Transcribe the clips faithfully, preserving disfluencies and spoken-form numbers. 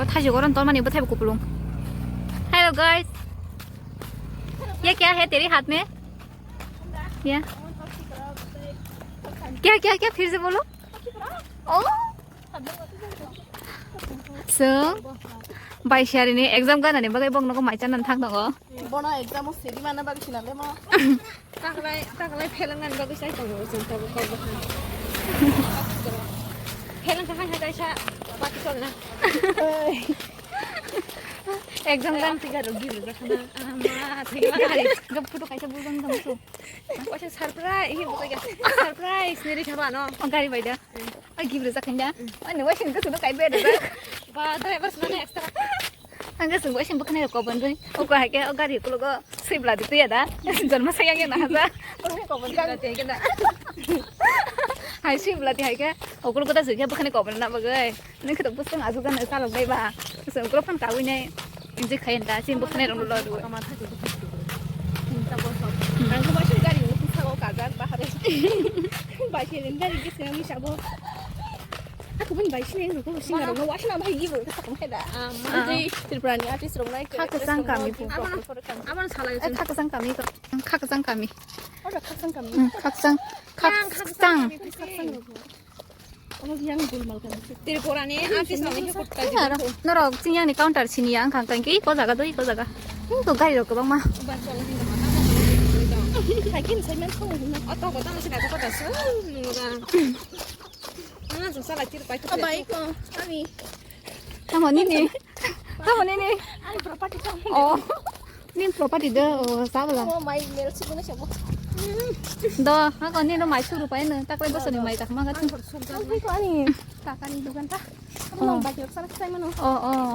Thaijok oro tongmani bwthai bo kupulung. Hello guys. Ye kya hai tere haath mein? Ye. Kya kya kya phir se bolo? Oh. Chwng bai siyari ni exam ganani bagwi bok nogo mai chanani thang tongo. Bono exam o siri mana bagwi sinale mo. Taklai taklai phelangnani bagwi sai tongo chwng tabuk kok bwkha. Phelang kha hai hai kaisa bati cholna. Exam gan tiga rok gibri jakhana. Ama thigma gari. Gap photo kaisa bujang dong so. Kaisa surprise hi bukai surprise niri thaba no. Gari bai da. Ai gibri jakhanya. Ani washing ka sudo kai bed da. Ba driver suna extra. Ang ka sung washing bwkhani rok kobon doi. O ko hai ke o gari kulo go sibla di tuya da. Janma sayang ya na haja. Bwkhani kobon ka. Hai sibla di hai ke. O kulo go da sui ke bwkhani kobon na bagai. Nang khe to bwswng aswk jani chalok nai ba. Bwswng ukulok phano kaui nai. Injek khai da chini bwkhwnai rok lo rw. Ang khe baising gari ni bwskango kajak bahai. Baising ni gari bwskango misa bo. Aku pun baising ni rok singa rok wasna bai gibo ka sakang khe da. Mantri Tripura ni artist rok nai. Kha kwchang kami phu. Abang salai. Kha kwchang kami ko. Kha kwchang kami. Ora kha kwchang kami. Kha kwchang. Kha kwchang. Tripura ni artist no ni kutta. Norok chini ani counter sini ya ang khang kang ki ko jaga doi ko jaga. Hmm, to gari rok kwbangma. Hai kin sai man ko. Auto ko tang sina ko ta su nunga. Ana jung sala tir pai ko. Bai ko. Ani. Tamo nini. Tamo nini. Ani property ko. Oh. Nini property de, oh, sabla. Oh, mai mel sibuna sabo. Do, ha ko nini mai suru pai na, tak pai bosoni mai tak ma ka. Ang ko ani kakani dukan ta. Ang bai ko sala sai mano. Oh, oh.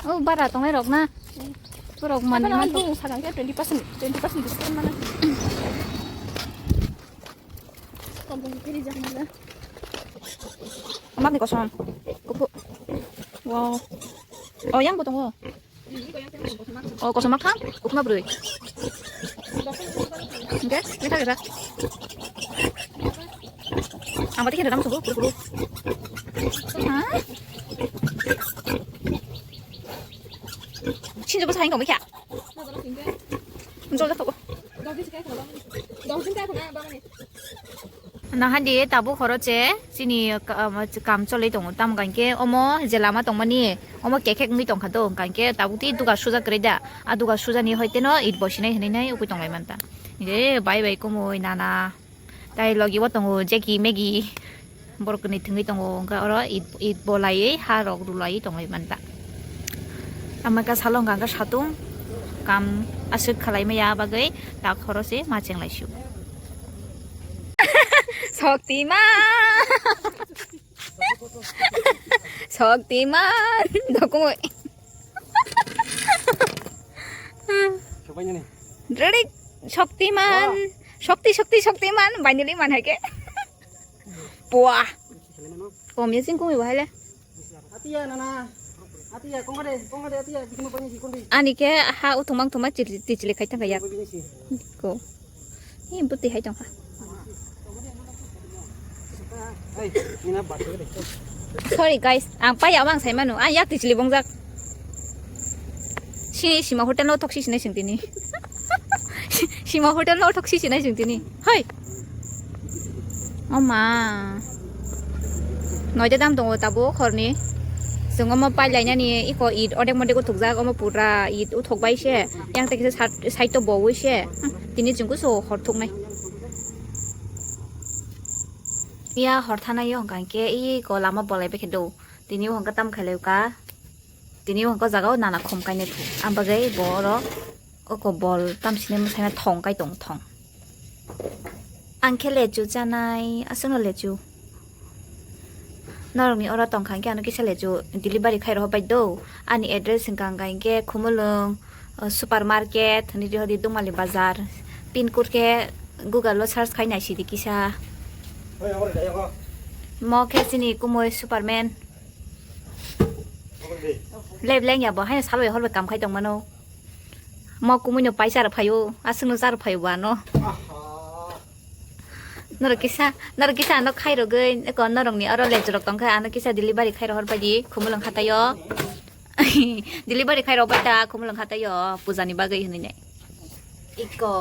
Oh, bara tongnai rok na. Borok mani ma tu sagang ke twenty percent, twenty percent discount mana. Kompon kiri jang mana. Amat ni kosom. Kupu. Wow. Oh, yang potong oh. Oh, kosom makham, kosom broi. Oke, kita kita. Ang pati kira dam subuh, buru buru. Hah? Sini coba sayang kamu kya? Jol dah tau. Nahandi tabuk horo che chini ka-, um, kam cholwi tongo. Tamo hwnkha khe omo je lama tongmani omo kekhek wngwi tongkha do. Hwnkha khe tabuk tei duga suja kwrwi da. A duga sujani hoi teno it bosinai hinwi nai ugwi tonglai manta. Hwnkhe bai bai kumui nana. Tai logi o tongo Jackie Maggie. Borok ni thwngwi tongo. Hwnkhe oro it, it bolaiwi ha rok rwlaiwi tonglai manta. Ama ka salong hwnkha khe satung kam aswk khalai maya bagwi tak horo se ma chenglai sio. Shaktiman! Shaktiman! Dokungwi. Ready? Shaktiman! Shakti, Shakti, Shaktiman! Finally man hai ke. Pua! Kom ya sing kungwi bahai le. Atiya nana. Atiya kongade kongade atiya bikma pani jikondi. Ani ke ha uthumang thuma tichili khai thangya. Ko. Hi buti hai tongkha. Sorry guys, ang pai amang sai manu. Ang yak tichili bongjak. Si sima hotel no thok si sinai sing tini. Sima hotel no thok si sinai sing tini. Hoi. Oma. Noida dam tongo tabuk horni. Chwng omo pailainani iko it odek modek uthukjak omo pura it uthok bai se. Yang tei kisa side to bowi se. Tini chwng kusu hor thuknai. Ya hor thana yo hwnkha khe iko lama bolai bai khe do. Tini o hwnkha tam khailai ka. Tini o hwnkha jaga o nana khum kainai thu. Ang bagwi bo oro. Oko bol tamsini mwsai thong kai tong thong. Ang khe lechu chanai, aswkno lechu. Norokni oro tongkha hwnkhe ano kisa lechu delivery khai rohor bai do. Ani address hwnkha hwnkha hwnkhe Khumulwng, uh, supermarket, hwnwi rihordi Dungmali bazar. Pin code khe Google o search khai naisidi kisa. Mo khe chini kumui Superman. Leb leng ya bo haino salbai horbai kam khai tongmano. Mo kumui no paisa rok phaio, aswk no cha rok phaio bo ano. Norok kisa, norok kisa ano khai rogwi, eko norok ni oro lejrok tongkha, ano kisa delivery khai rohor bai di, Khumulwng hatai o. Delivery khai rok bai ta khumulwng kha tei o puja ni bagwi hinwi nai. Iko.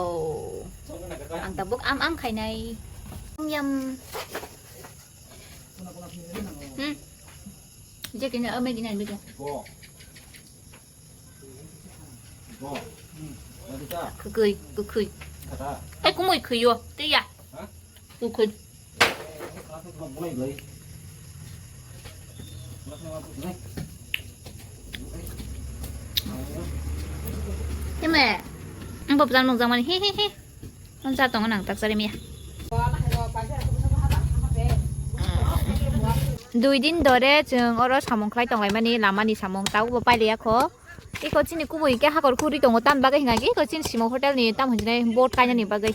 Ang tabuk am am khainai. Yum. Hmm. Je kini ame kini ame. Kwkwi, kwkwi. Ai, kumui khwi o, tei ya. Kwkwi. Teme, ang bo plan mung jangmani, he, he, he. Ang cha tongo nang tak chari miya. Dui din dore chwng oro samung khlai tonglaimani, lamani samung, tabukbo pailiya kho. Iko chini kubui khe hakor khuri tongo, tamni bagwi hwnka khe iko chini simo hotel ni tam hwnjinai board kainani bagwi.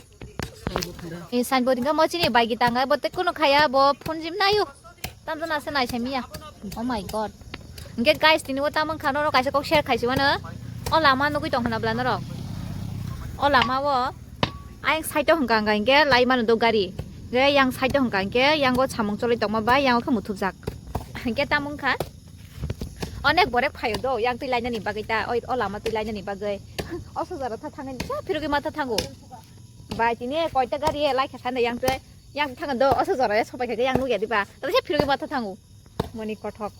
Ni signboard hwnka mo chini bai gita hwnka bo tei kunu khaya bo phone jim naio. Tamjana se nai samiya. Oh my God. Hwnkhe guys, tini o tamo wngkha norok kaisa kok share khaisi mano. O lama nugui tong khna bwla norok. O lama o ayang side o hwnka hwnka hwnkhe lai mano do gari. Hwnkhe yang side o hwnka hwnkhe yang o samung cholai tongma bai yang o khe muthubjak. Hwnkhe tamo wngkha. Onek borek phaio do, yang twi lainani bagwi ta, oi, o lama twi lainani bagwi. O sojaro tha thangwi, sa phirogwi ma tha thango. Bai, tini koita gari lai kha sanda yang twi, yang twi thangwi do, o sojaro ya sopai kha yang nugya diba. Tamo sa phirogwi ma tha thango. Moni kothok.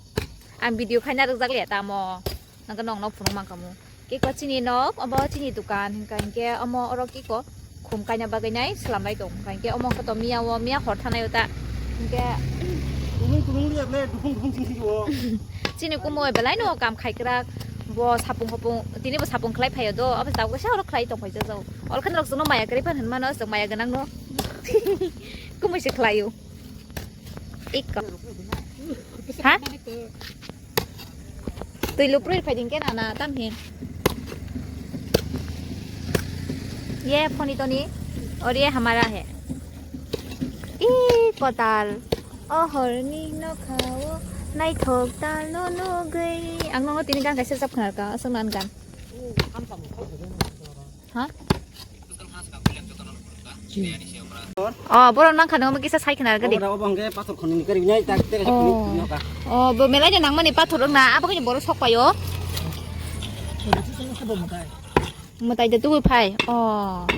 Ang video khaina rwjak le tamo. Nang nong no phunuk mang kamo. Kiko chini nok, obo chini dukan, hingka hinkhe omo oro kiko khum kaina bagwi nai swlamlai tong. Hingka hinkhe omo khe to miya o, miya hor thanai o ta. Hinkhe Kubung kubung liya ble, dupung dupung sing sing o. Chini kumui belai no kam khai kwrak. Bo sapung hopung, tini bo sapung khlai phaio do. Abo tabuk sa oro khlai tong phai jajao. Ol khe norok chwngno maya kwrwi phan hinmano, chwng maya gwnang no. Kumui se khlaio. Ikko. Ha? Twi luprwi phai ding khe nana tam hin. Ye phone to ni. Aur ye hamara hai. Ih, kotal. O horni nokha o naithok tal no nugwi. Ang nokno tini gan kaisa rwchap khna rwkha, aswk nan gan. Ha? Oh, borok nang khana omo kisa sai khna gadi. Obo, obo hwnkhe pathor khonini kwrwi nai, tak tere Oh. Khonini nokha. Oh, bo melai de nangmani pathor wngna, abo khe borok sok paio. Mwtai de tubui phai. Oh.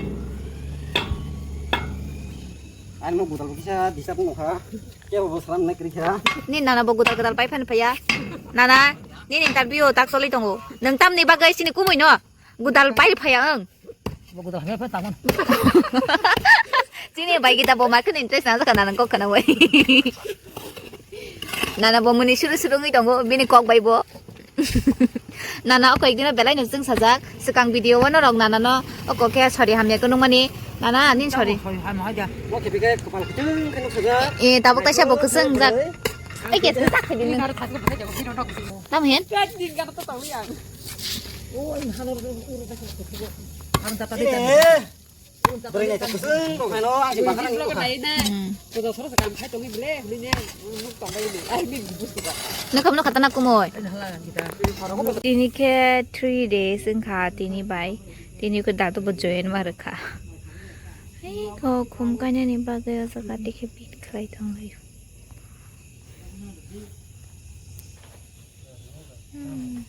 Ani mo budal kisa disturb nokha. Kebo bo salam nai kwrwi kha. Ni nana bo gudal gudal pai phan phaiya. Nana, nini interview tak choli tongo. Nwng tamni bagwi sini kumui no? Gudal pai phaiya ang. Bo gudal hamya phan tangmani. Chini bai kita bo market interest na jaka nana kok khana bai. Nana bo muni suru suru ngi tongo, bini kok bai bo. Nana oko ekdino belai no chwng sajak. Swkang video o norok nana no oko khe sorry hamya khe nukmani. Nana, nin sorry. Sorry hamya haja. Bo khe bikhe kwpal kwchwng khe nuk sajak. Eh, tabuk kaisa bo kwchwng jak. Ai khe thajak khe din. Tam hen? Ang jata de. Eh. Bwrwi naithok kwchwng tongkhaino ang se bakha nang nukha. Hmm. Nokha mano khatana kumui. Tini khe three days wngkha tini bai. Tini khe dadu bo join ma rwkha. Hei ko khum kainani bagwi o jaga dikhe bit khlai tonglaio. Hmm.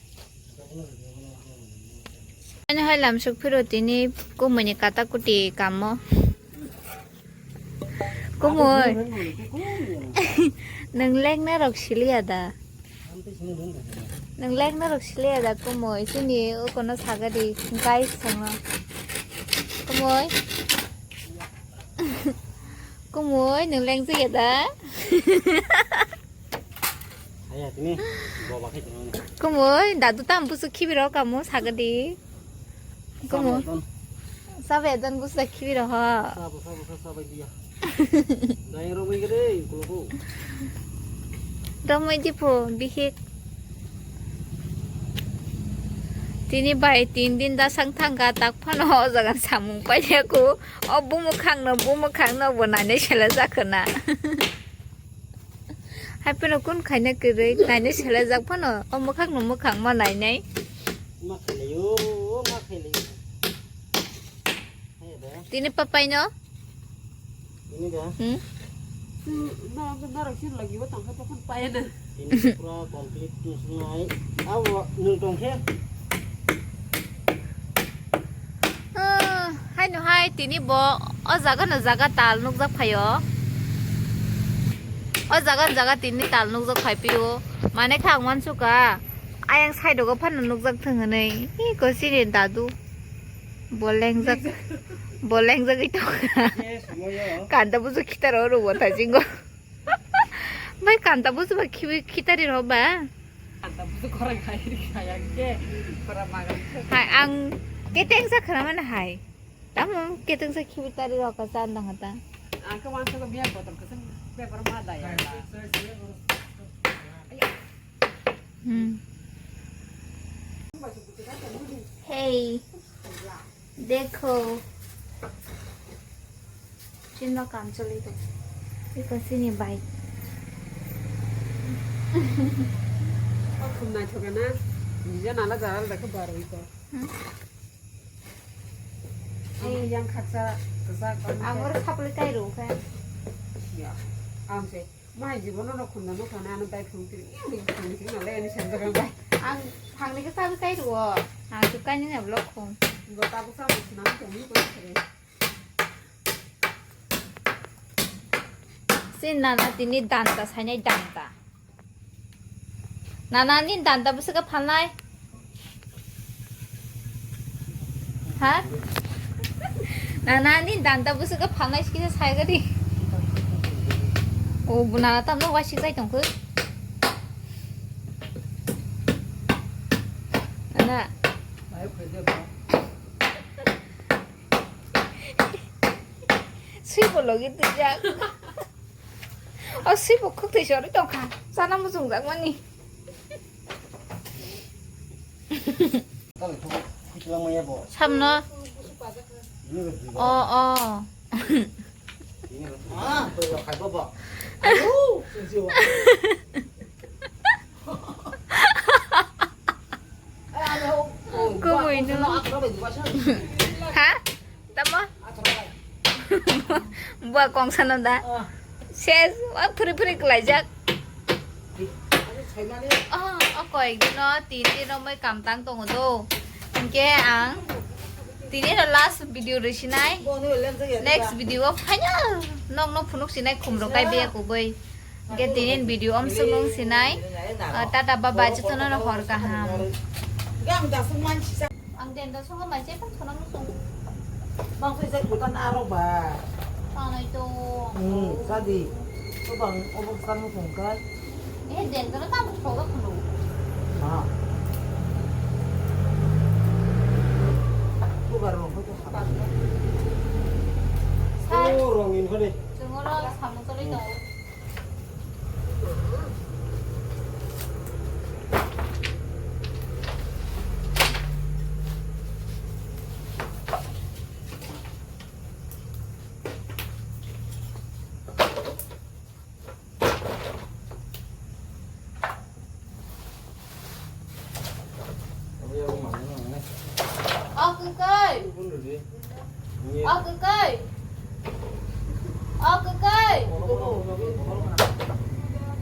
Ani hai lamsok phiro tini kumuni kata kuti kamo. Kumui. Nwng lekna rok siliya da? Nwng lekna rok siliya da kumui? Chini ukono sagadi guys songno. Kumui. Kumui, nwng lengjakya da? Haya, tini boba khai tini. Kumui, dadu tam busu khibiro kamu sagadi. Kumui. Sabai don. Sabai don busu khibiro ha. Sabo, sabo, sa-, sabai dia. Dai romoi gede, kulo ko. Romoi dipo, bihik. Tini bai tin din da sang thangka tak phano o jaga samung pailiya ko. O bumukhang no, bumukhang no bo nainai sela jakho na. Hai phano kun khaina kwrwi, nainai sela jak phano o mukhang no mukhang ma nainai. Ma khailai o, ma khailai o. Hai da. Tini papai no? Tini da. Hmm? Norok sir lagi bo tangkha tokon payana. Ini pura complete tusnai. Abo nung tongkhe. Ah, haino hai tini bo o jaga no jaga tal nukjak phaio. O jaga no jaga tini tal nukjak phai pio. Mane kha ang uansukha. Ayang side o phano nukjak thang hwnwi. Ih, ko sini dadu. Bo lengjak, bo lengjagwi tongkha. Kanta busu khitaro oro bo thajingo. Bai kanta busu ba khibi khitari rw ba. Kanta busu khorang hai ri khaya ke, khorang magang ke. Hai, ang keteng sa khana mana hai. Tamo keteng sa khibi tari rw ka sa andang ta. Ang ke wansa ko biya botol ka sa paper ma da ya. Hmm. Hey, dekho. Chinno kam choli to. Iko sini bai. O khum naithok na. Nija nala jaral dekho barwi ko. Hmm. Ang yang khatsa, kasa, ang oro sapli kai ro khe. Ya, ang se. Mai jibono rok khumna no thana ano dai phung tiri. Yang ni phung tiri na le ani sen jaga bai. Ang phangni khe sabu sai ruo. Ang tu kaini na vlog khum. Go tabu sabu sinang khum ni ko sere. Sin nana tini danta sainai danta. Nana ni danta busu ka phalnai. Ha? Nana ni danta busu ka phalnai sikisa sai gari. O bu nana tam no wasik sai tongkhu. Nana. Sui bologi tujak. O sui bo khuk tei sori tongkha. Sana muchung jak mani. Samno. O, o. Kubui no. Ha? Tamo? Bua kongsa no da. Ses, wa phuri phuri klaijak. Oh, o koyek dino, tin dino moi kam tang tongo do. Hingke ang tini no last video rwsinai. Next video o final nokno phunuk sinai khumrok kai beya kubui. Hingke tini video om suknung sinai. Ah, tata bye bye, jotono no hor kaham. Ang denda songo mai se tang sonang song. Bang se jai kutan arok ba. Tanai to. Hmm, sadi. To bang obok sang song kai. Eh, denda na tam soga kuno. Ha. Ko bar rong ko ha. Sai. O rong in ko de. Chungo rong samu to le to. O kwkwi. O kwkwi. O kwkwi.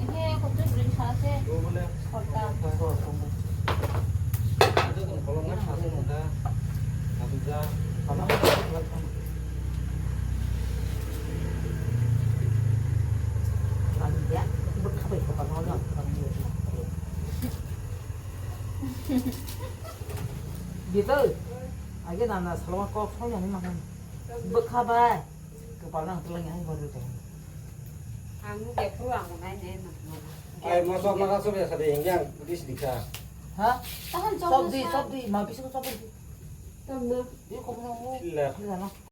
Ehe, kotwi bwrwi sana se. Sorta. Bitu, age nana salma kok song yang ni makan. Bwkha bai. Kepala nang tulang yang baru tu. Ang nu dia pru ang nai nai nang. Ai, masuk makan sudah sadi yang yang dis dikha. Ha? Tahan, sobdi, sobdi, ma bisa sobdi. Tamna. Dia kok nang. Sila. Sila na.